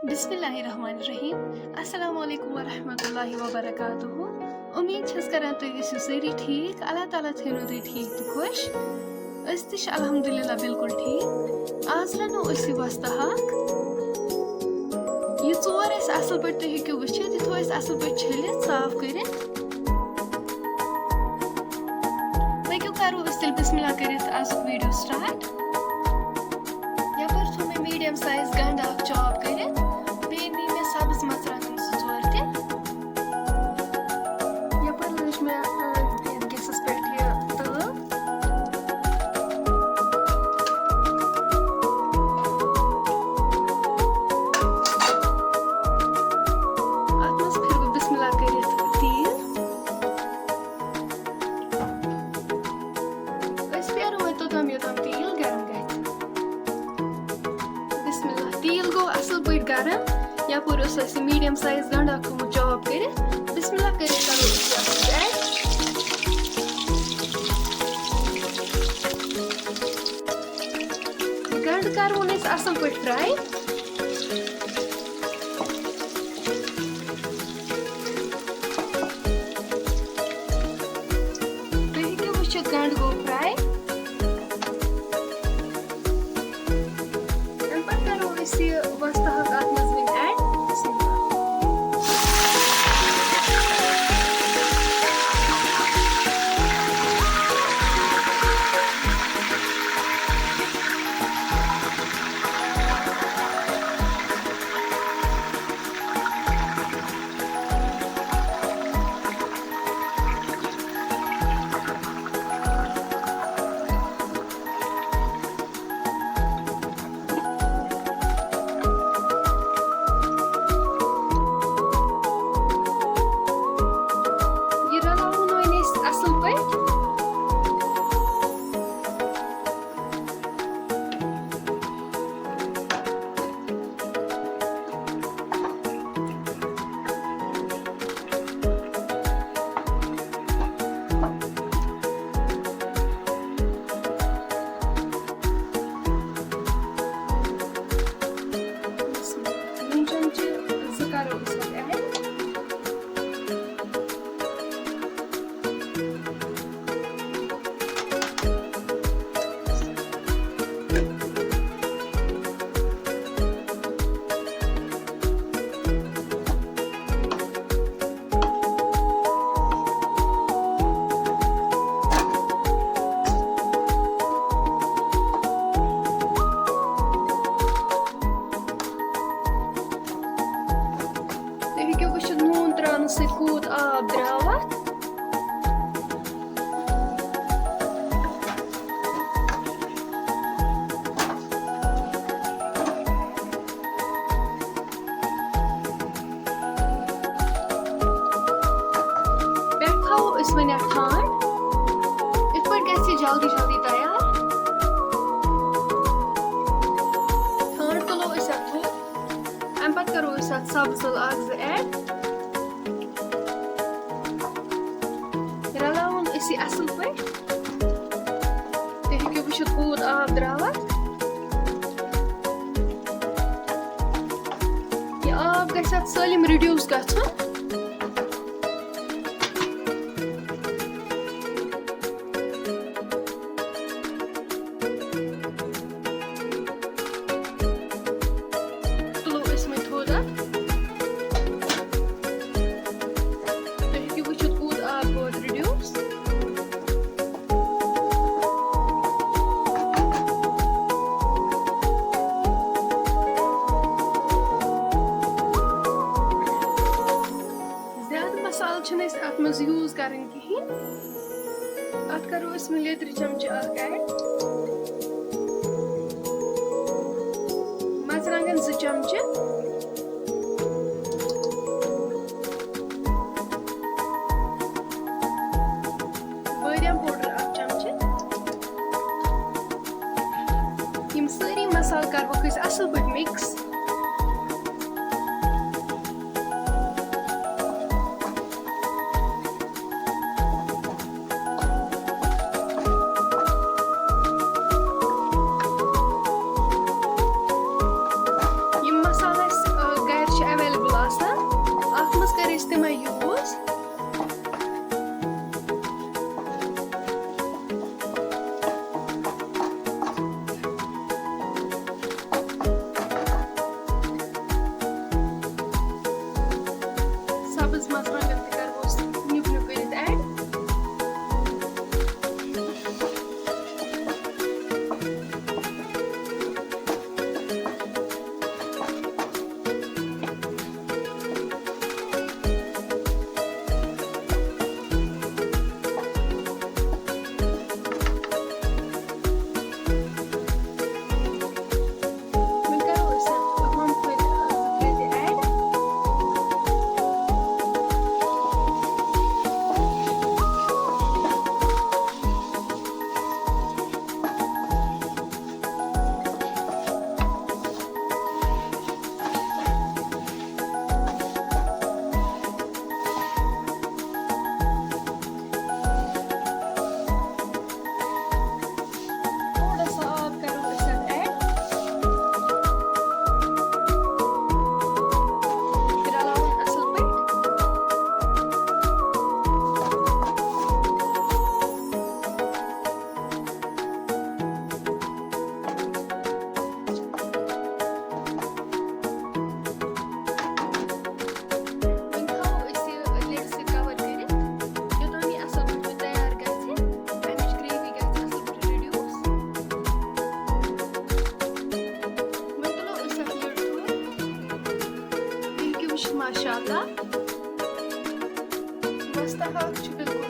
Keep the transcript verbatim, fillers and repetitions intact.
بسم اللہ الرحمن الرحیم۔ السلام علیکم ورحمۃ اللہ وبرکاتہ۔ امید چھس کران تُہۍ ٲسِو سٲری ٹھیٖک۔ اللہ تعالیٰ تھٲینو تُہۍ ٹھیٖک تہٕ خۄش۔ أسۍ تہِ چھِ الحمدللہ بالکل ٹھیٖک۔ آز رَنو أسۍ یہِ وۄستہٕ ہاکھ۔ یہِ ژور اَسہِ اَصٕل پٲٹھۍ، تُہۍ ہیٚکِو وٕچھِتھ، یہِ تھوٚو اَسہِ اَصٕل پٲٹھۍ چھٔلِتھ، صاف کٔرِتھ۔ پٔکِو کرو أسۍ تیٚلہِ بسم اللہ کٔرِتھ آزُک video start۔ یپٲرۍ تھوٚو مےٚ medium size گنٛڈٕ اکھ chop کٔرِتھ، بیٚیہِ نی مےٚ سبٕز مرژٕوانٛگن زٕ ژور تہِ۔ یپٲرۍ لٲج مےٚ، ٲں، یتھ gasس پٮ۪ٹھ یہِ تٲو۔ اتھ منٛز پھِر بہٕ بسم اللہ کٔرِتھ تیٖل۔ أسۍ پھیرو وۄنۍ توٚتام یوٚتام تیٖل گرم گژھِ۔ بسم اللہ، تیٖل گوٚو اَصٕل پٲٹھۍ گرم۔ یَپٲرۍ اوس اَسہِ medium size گنٛڈٕ اکھ تھوٚومُت chop کٔرِتھ۔ بسم اللہ کٔرِتھ کَرو أسۍ یہِ اَتھ منٛز add۔ گنٛڈٕ کَرون أسۍ اَصٕل پٲٹھۍ fry۔ تُہۍ ہیٚکِو وٕچھِتھ، گنٛڈٕ گوٚو fry۔ اَمہِ پَتہٕ کَرو أسۍ یہِ وۄستہٕ ہاکھ اَتھ منٛز وۄنۍ add۔ یہِ رلاوُن وۄنۍ أسۍ اَصٕل پٲٹھۍ۔ نُن چمچہٕ زٕ کرو أسۍ اَتھ add۔ تُہۍ ہیٚکِو وٕچھِتھ، نوٗن ترٛاونہٕ سۭتۍ کوٗت آب درٛاو اَتھ۔ پٮ۪ٹھ تھاوو أسۍ وۄنۍ اَتھ ٹھانٛڈ۔ یِتھ پٲٹھۍ گژھِ یہِ جلدی جلدی تیار۔ ٹھانٛڈ تُلو أسۍ اَتھ تھوٚد۔ اَمہِ پَتہٕ کَرو أسۍ اَتھ سَبٕز ٲلہٕ اَکھ زٕ add۔ رَلاوُن أسۍ یہِ اَصٕل پٲٹھۍ۔ تُہۍ ہیٚکِو وٕچھِتھ، کوٗت آب درٛاو اَتھ۔ یہِ آب گژھِ اَتھ سٲلِم reduce گژھُن۔ تُلو أسۍ وۄنۍ تھوٚد اَتھ۔ تُہۍ ہیٚکِو وٕچھِتھ، کوٗت آب گوٚو اَتھ reduce۔ زیادٕ مصالہٕ چھِنہٕ أسۍ اَتھ منٛز use کَرٕنۍ کِہیٖنۍ۔ اَتھ کَرو أسۍ وۄنۍ لیٚدرِ چمچہٕ اَکھ add۔ مرژٕوانٛگن زٕ چمچہٕ۔ بٲدیان powder اَکھ چمچہٕ۔ یِم سٲری مصالہٕ کَرہوکھ أسۍ اَصٕل پٲٹھۍ mix۔ یِم مصالہٕ اَسہِ ماشاء اللہ۔ بس، تہٕ ہاکھ چھُ بِلکُل